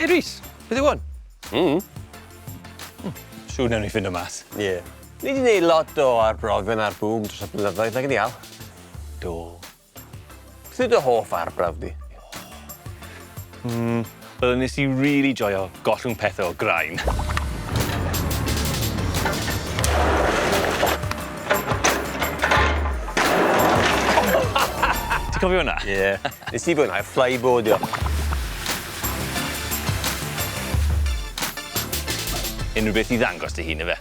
Hei Rhys, beth yw hwn? Mm. Siŵr newn ni ffindo mas. Ie. Yeah. Ni wedi gwneud lot o arbrofion ar bŵm dros y blynyddoedd, nag ni Al? Do. Beth yw dy hoff arbrawf di? Wel, nes i really joio gollwng pethe o graen. Ti'n cofio hwnna? Ie. Yeah. Nes i fwynhau flyboardio. Unrhyw beth i ddangos dy hun, ife?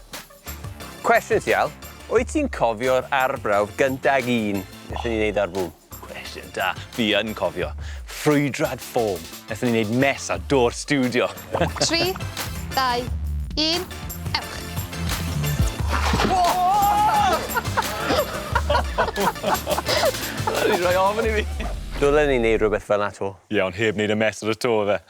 Cwestiwn ti, Al. Wyt ti'n cofio'r arbrawf gyntaf un wnaethon ni wneud ar Bŵm? Cwestiwn da. Fi yn cofio. Ffrwydrad ffôm. Nethon ni wneud mess ar do'r stiwdio. 3, 2, 1, ewch. Wedi rhoi ofn i fi. Dylen ni wneud rhywbeth fel 'na 'to. Ie, ond heb wneud y mess ar y to, ife?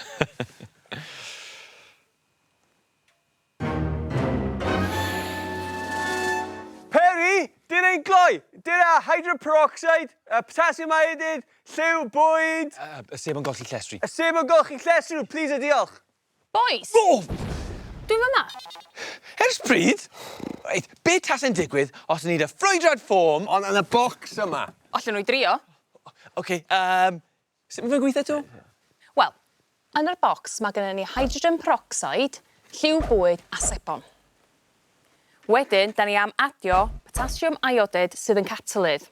Peri, dyn ein gloi! Dyna hydroperoxide, potassium iodide, lliw bwyd... Y sebon golchi llestri. Y sebon golchi llestri, plîs a diolch. Bois! O! Dwi fyma. Ers pryd? Reit, be tase'n digwydd os o'n i 'da ffrwydrad ffôm... Ond yn y bocs yma. Allen nhw i drio. Oce, yym, sut ma fe'n gweithio 'to? Wel, yn yr bocs mae gennym ni hydrogen peroxide, lliw bwyd a sebon. Wedyn, da ni am adio potassium iodide sydd yn catalydd.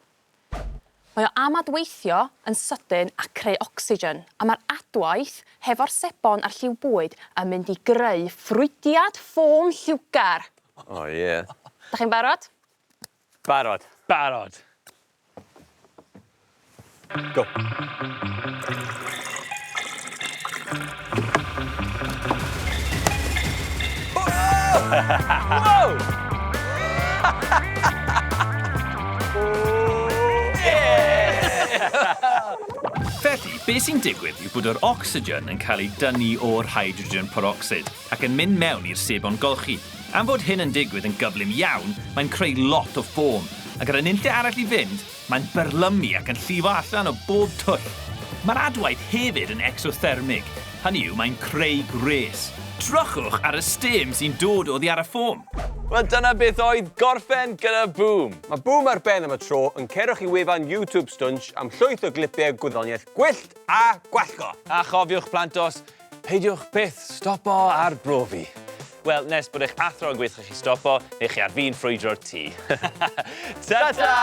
Mae o am adweithio yn sydyn a creu ocsigen, a mae'r adwaith hefo'r sebon a'r lliw bwyd yn mynd i greu ffrwydiad ffôm lliwgar. O ie. Da chi'n barod? Barod. Barod. Go. Wow! Felly, be sy'n digwydd yw bod yr ocsigen yn cael ei dynnu o'r hydrogen peroxid ac yn mynd mewn i'r sebon golchi. Am fod hyn yn digwydd yn gyflym iawn, mae'n creu lot o ffôm, a gyda nunlle arall i fynd, mae'n byrlymu ac yn llifo allan o bob twll. Mae'r adwaith hefyd yn ecsothermig, hynny yw mae'n creu gwres. Drychwch ar y stêm sy'n dod oddi ar y ffôm. Wel, dyna beth oedd gorffen gyda Boom. Mae Boom ar ben am y tro, yn cerwch i wefan YouTube Stwnsh am llwyth o glipiau gwyddoniaeth gwyllt a gwallgo! A chofiwch, plantos, Peidiwch byth stopo arbrofi. Wel, nes bod eich athro yn gweithio chi stopo, neu chi ar fin ffrwydro'r tŷ. Ta-ta!